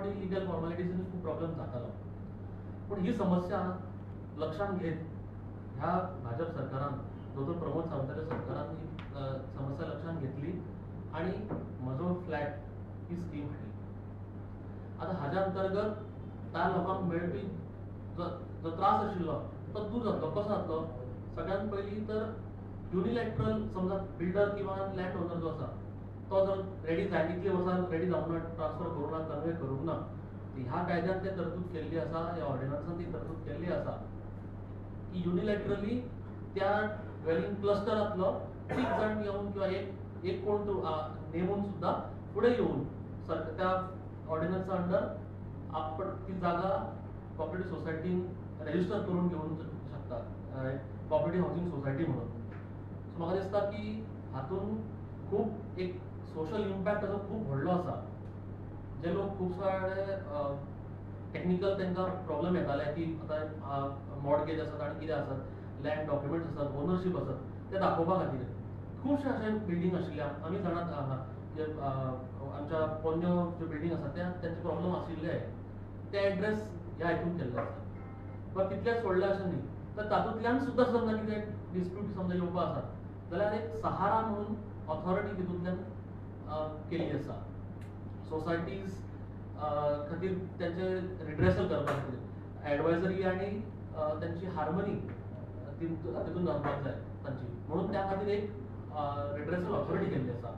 फावटी legal formalities खूब problem जातालो. पूण ही समस्या लक्षांत घेत ह्या भाजप सरकारान, दोतोर प्रमोद सावंताच्या सरकारान ही समस्या लक्षांत घेतली आनी म्हजो फ्लॅट ही स्कीम हाडली. आतां हाज्या अंतर्गत त्या लोकांक मेळपी जो त्रास आशिल्लो तो दूर जातलो. कसो जातलो? सगळ्यात पयलीं तर युनिलॅटरल समजा बिल्डर किंवा लँड ओनर जो आसा तो जर रेडी जाय, इतली वर्सां रेडी जावंक ना, ट्रान्सफर करूंक ना, कन्वे करूंक ना, ह्या कायद्यान ते तरतूद केल्ली आसा, ह्या ऑर्डिनन्सान ती तरतूद केल्ली आसा की युनिलॅटरली त्या ड्वेलिंग क्लस्टरांतलो तीग जाण येवन किंवा एक कोण तो नेमून सुद्दां फुडें येवन त्या ऑर्डिनन्सा अंडर आपण ती जागा कॉपरेटीव सोसायटीन रजिस्टर करून घेवंक शकता, कॉपरेटीव हावजींग सोसायटी म्हणून. सो म्हाका दिसता की हातूंत खूब एक सोशल इम्पॅक्ट ताजो खूब व्हडलो आसा. जे लोक खूब सारे टॅक्निकल तांकां प्रॉब्लम येताले की आतां मॉर्गेज आसात आनी कितें आसात, लँड डॉक्युमेंट्स आसात, ओनरशीप आसात, ते दाखोवपा खातीर खुबशे अशे बिल्डींग आशिल्ले आमी जाणात हांगा जे आमच्या पोन्न्यो ज्यो बिल्डींग आसात त्या तांचे प्रॉब्लम आशिल्ले, ते एड्रेस ह्या हितून केल्ले आसा. बट तितलेंच सोडलें अशें न्ही, तर तातूंतल्यान सुद्दां समजा कितें डिस्प्यूट समजा येवपा आसात जाल्यार एक सहारा म्हणून ऑथॉरिटी तितूंतल्यान केल्ली आसा सोसायटीज खातीर, तांचे रिड्रेसल करपा खातीर एडवायजरी आनी तांची हार्मनी तितून जावपाक जाय तांची, म्हणून त्या खातीर एक रिड्रेसल ऑथॉरिटी केल्ली आसा.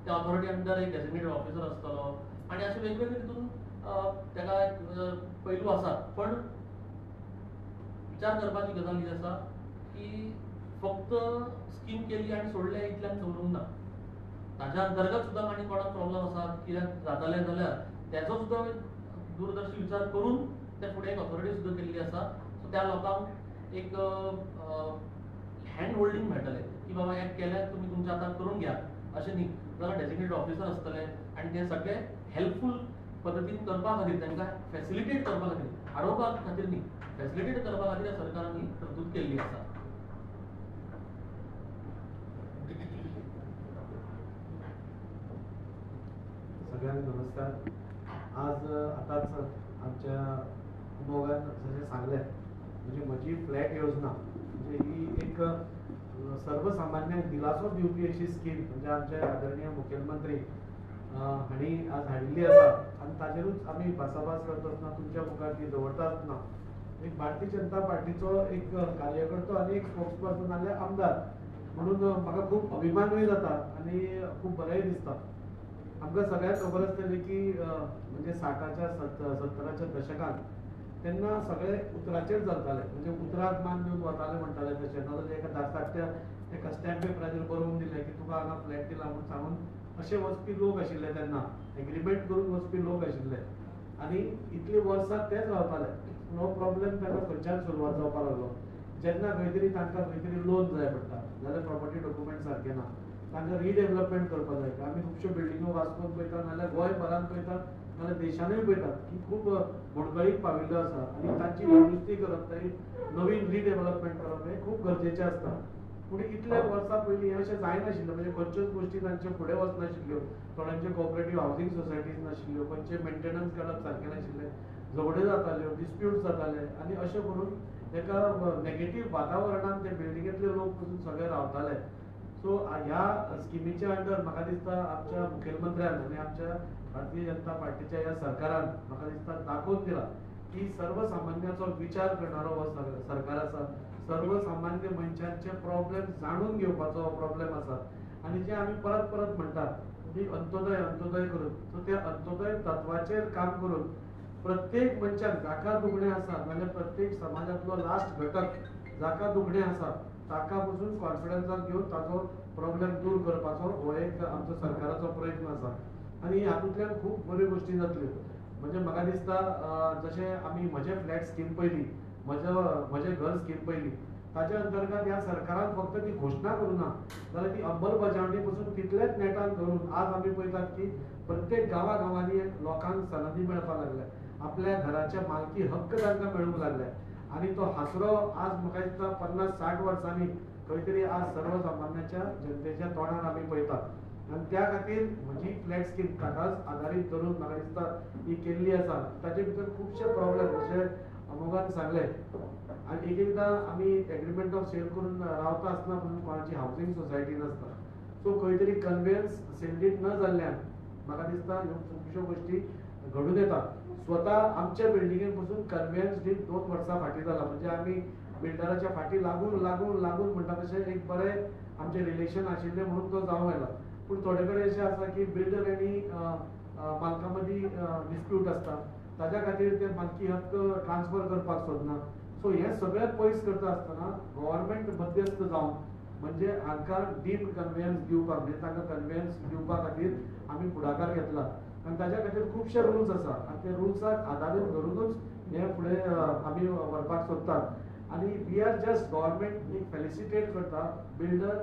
त्या ऑथॉरिटी अंडर एक डेजिग्नेटेड ऑफिसर आसतलो आनी अशे वेगवेगळे तितून ताका एक पैलू आसात. पण विचार करपाची गजाल ही आसा की फक्त स्कीम केली आनी सोडलें इतल्यान दवरूंक ना, ताच्या अंतर्गत सुद्दां आनी कोणाक प्रॉब्लम आसा कित्याक जातालें जाल्यार त्याचो सुद्दां दूरदर्शी विचार करून ते फुडें एक ऑथॉरिटी सुद्दां केल्ली आसा. सो त्या लोकांक एक हँड होल्डींग मेळटलें की बाबा हें केल्यार तुमी तुमच्या हातान करून घ्या अशें न्ही, जाल्यार डेजिग्नेटेड ऑफिसर आसतले आनी ते सगळे हेल्पफूल पद्दतीन करपा खातीर, तांकां फॅसिलिटेट करपा खातीर, आडोवपा खातीर न्ही, फॅसिलिटेट करपा खातीर सरकारान ही तरतूद केल्ली आसा. सगळ्यांक नमस्कार. आज आतांच आमच्या मोगान जशें सांगलें म्हणजे म्हजी फ्लॅट योजना म्हणजे ही एक सर्वसामान्यांक दिलासो दिवपी अशी स्कीम म्हणजे आमचे आदरणीय मुखेलमंत्री हांणी आज हाडिल्ली आसा आनी ताजेरूच आमी भासाभास करता आसतना तुमच्या मुखार ती दवरता आसतना एक भारतीय जनता पार्टीचो एक कार्यकर्तो आनी एक स्पोक्स पर्सन आनी आमदार म्हणून म्हाका खूब अभिमानूय जाता आनी खूब बरेंय दिसता. आमकां सगळ्यांक खबर आसतली की म्हणजे 60च्या 70च्या दशकांत तेन्ना सगळे उतराचेर चलताले, म्हणजे उतराक मान दिवन वताले म्हणटाले तशें, नाजाल्यार एका दासाट्या एका स्टॅम्प पेपराचेर बरोवन दिलें की तुका हांगा फ्लॅट दिला म्हूण सांगून अशे वचपी लोक आशिल्ले तेन्ना, एग्रीमेंट करून वचपी लोक आशिल्ले आनी इतलीं वर्सां तेच रावताले. नो प्रॉब्लेम तांकां खंयच्यान सुरवात जावपाक लागलो, जेन्ना खंय तरी तांकां खंय तरी लोन जाय पडटा जाल्यार प्रॉपर्टी डॉक्युमेंट सारकें ना, तांकां रिडेवलपमेंट करपाक जाय. आमी खुबश्यो बिल्डिंगो वास्कोन पळयता, नाजाल्यार गोंयभरान पळयता, नाजाल्यार देशानूय पळयतात की खूब मोडकळीक पाविल्ल्यो आसा आनी तांची दुरुस्ती करप, तांची नवीन रिडेवलपमेंट करप हें खूब गरजेचें आसता. पूण इतल्या वर्सां पयलीं हें अशें जायनाशिल्लें, म्हणजे खंयच्योच गोश्टी तांचे फुडें वचनाशिल्ल्यो, थोड्यांच्यो कॉपरेटीव हावजींग सोसायटीज नाशिल्ल्यो, खंयचें मेंटेनन्स करप सारकें नाशिल्लें, झगड्यो जाताल्यो, डिस्प्यूट जाताले आनी अशें करून एका नेगेटीव वातावरणांत ते बिल्डिंगेंतले लोक पसून सगळे रावताले. सो ह्या स्किमीच्या अंडर म्हाका दिसता आमच्या मुखेलमंत्र्यान आनी आमच्या भारतीय जनता पार्टीच्या ह्या सरकारान म्हाका दिसता दाखोवन दिला की सर्वसामान्याचो विचार करणारो हो सरकार आसा, सर्वसामान्य मनशांचे प्रॉब्लेम जाणून घेवपाचो हो प्रॉब्लेम आसा. आनी जे आमी परत परत म्हणटात की अंत्योदय अंत्योदय करून, सो त्या अंत्योदय तत्वाचेर काम करून प्रत्येक मनशाक जाका दुखणें आसा, नाजाल्यार प्रत्येक समाजांतलो लास्ट घटक जाका दुखणें आसा ताका पसून कॉन्फिडन्सान घेवन ताचो प्रॉब्लेम दूर करपाचो हो एक आमचो सरकाराचो प्रयत्न आसा आनी हातूंतल्यान खूब बऱ्यो गोश्टी जातल्यो. म्हणजे म्हाका दिसता जशें आमी म्हजें फ्लॅट स्कीम पयली, म्हजें घर स्कीम पयली, ताच्या अंतर्गत ह्या सरकारान फक्त ती घोशणा करूं ना जाल्यार ती अंमलबजावणी पसून तितलेच नेटान धरून आज आमी पळयतात की प्रत्येक गांवागांवांनी लोकांक सनदी मेळपाक लागल्या, आपल्या घराच्या मालकी हक्क तांकां मेळूंक लागले आनी तो हासरो आज म्हाका दिसता 50-60 वर्सांनी खंय तरी आज सर्वसामान्याच्या जनतेच्या तोंडार आमी पळयतात. आनी त्या खातीर म्हजी फ्लॅट स्कीम ताकाच आदारीत धरून म्हाका दिसता ही केल्ली आसा. ताचे भितर खुबशे प्रॉब्लेम जशे अमोघान सांगले, आनी एक एकदां आमी एग्रीमेंट ऑफ सेल करून रावता आसतना पसून कोणाची हावजींग सोसायटी नासता, सो खंय तरी कन्वेयन्स सेल did न जाल्ल्यान म्हाका दिसता ह्यो खुबश्यो गोश्टी घडून येता. स्वता आमच्या बिल्डिंगेन पसून कन्वेयन्स did 2 वर्सां फाटीं जाला, म्हणजे आमी बिल्डराच्या फाटीं लागून लागून लागून म्हणटा तशें एक बरें आमचें रिलेशन आशिल्लें म्हणून तो जावंक आयला. पूण थोडे कडेन अशें आसा की बिल्डर आनी मालकां मदीं डिस्प्यूट आसता, ताज्या खातीर ते मालकी हक्क ट्रान्सफर करपाक सोदना. सो हें सगळें पयस करता आसतना गव्हर्मेंट मध्यस्थ जावन म्हणजे हांकां डीम्ड कन्वेयन्स दिवपाक, म्हणजे तांकां कन्वेयन्स दिवपा खातीर आमी फुडाकार घेतला आनी ताज्या खातीर खुबशे रुल्स आसा आनी ते रुल्साक आदारीत धरुनूच हें फुडें आमी व्हरपाक सोदतात. आनी we are just government एक फेलिसिटेट करता बिल्डर,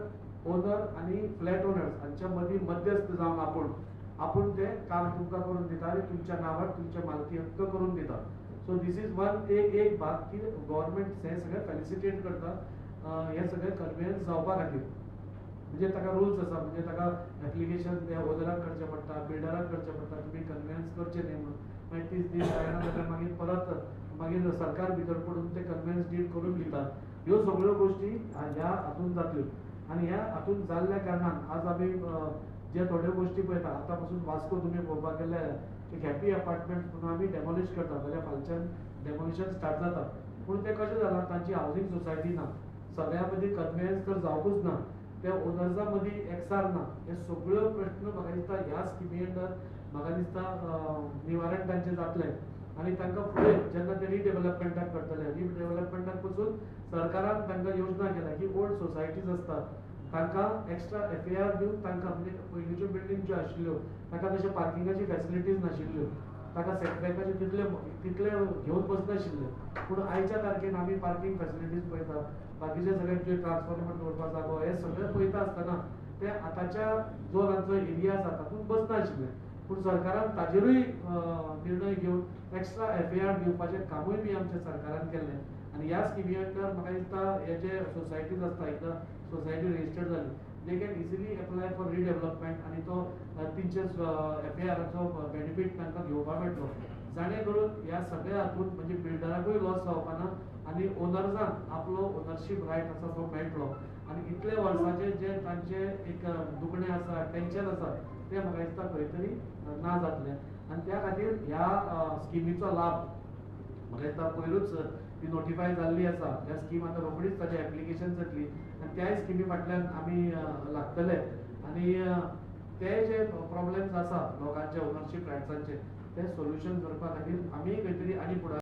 ओनर आनी फ्लॅट ओनर्स हांच्या मदीं मध्यस्थ जावन आपूण तें काम तुमकां करून दिता आनी तुमच्या नांवार तुमचे मालकी हक्क करून दिता. सो this is one एक भाग की गव्हर्मेंट हें सगळें फेलिसिटेट करता हें सगळें कन्वेयन्स जावपा खातीर. म्हणजे ताका रुल्स आसा, म्हणजे ताका एप्लिकेशन त्या ओनराक करचें पडटा, बिल्डराक करचें पडटा, तुमी कन्वेयन्स करचें न्ही म्हणून. मागीर 30 दीस जायना जाल्यार मागीर परत मागीर सरकार भितर पडून ते कन्वेयन्स did करून दिता. ह्यो सगळ्यो गोश्टी ह्या हातून जात्यो आनी ह्या हातून जाल्ल्या कारणान आज आमी जे थोड्यो गोश्टी पळयता, आतां पसून वास्को तुमी पळोवपाक गेले एक हॅपी अपार्टमेंट म्हणून आमी डेमोलिश करता जाल्यार फालच्यान डेमोलिशन स्टार्ट जाता. पूण तें कशें जालां, तांची हावजींग सोसायटी ना, सगळ्यां मदीं कन्वेयन्स तर जावंकूच ना, त्या ओनर्सां मदीं एक्सार ना. हे सगळ्यो प्रश्न म्हाका दिसता ह्या स्किमी अंडर म्हाका दिसता निवारण तांचें जातलें आनी तांकां फुडें जेन्ना ते रिडेवलपमेंटाक करतले, रिडेवलपमेंटाक पसून सरकारान तांकां योजना केल्या की ओल्ड सोसायटीज आसतात तांकां एक्स्ट्रा FAR दिवन तांकां, म्हणजे पयलींच्यो बिल्डींग ज्यो आशिल्ल्यो तांकां तशें पार्किंगाची फॅसिलिटीज नाशिल्ल्यो, ताका सेटबॅकाचे तितले तितले घेवन बसनाशिल्ले. पूण आयच्या तारखेन आमी पार्किंग फॅसिलिटीज पळयता, बाकीचे सगळे जे ट्रान्सफॉर्मर दवरपा जागो हे सगळें पळयता आसतना ते आतांच्या जो तांचो एरिया आसा तातूंत बसनाशिल्ले. पूण सरकारान ताजेरूय निर्णय घेवन एक्स्ट्रा FAR दिवपाचें कामूय बी आमच्या सरकारान केल्लें. आनी ह्या स्किमी अंडर म्हाका दिसता हे जे सोसायटीज आसता, एकदां सोसायटी रजिस्टर्ड जाली they can easily apply for redevelopment आनी तो 300 FARचो बेनिफीट तांकां घेवपाक मेळटलो, जाणे करून ह्या सगळ्या हातूंत म्हणजे बिल्डराकूय लॉस जावपा ना आनी ओनर्सांक आपलो ओनरशीप रायट आसा तो मेळटलो. आनी इतले वर्साचे जे तांचे एक दुखणें आसा, टेंशन आसा, तें म्हाका दिसता खंय तरी ना जातलें. आनी त्या खातीर ह्या स्किमीचो लाभ म्हाका दिसता पयरूच ती नोटिफाय जाल्ली आसा, ह्या स्कीम आतां रोखडीच ताचें एप्लिकेशन जातली आनी त्याय स्किमी फाटल्यान आमी लागतले आनी ते जे प्रॉब्लेम्स आसा लोकांचे ओनरशीप रायट्सांचे ते सोल्युशन करपा खातीर आमी खंय तरी आनी फुडार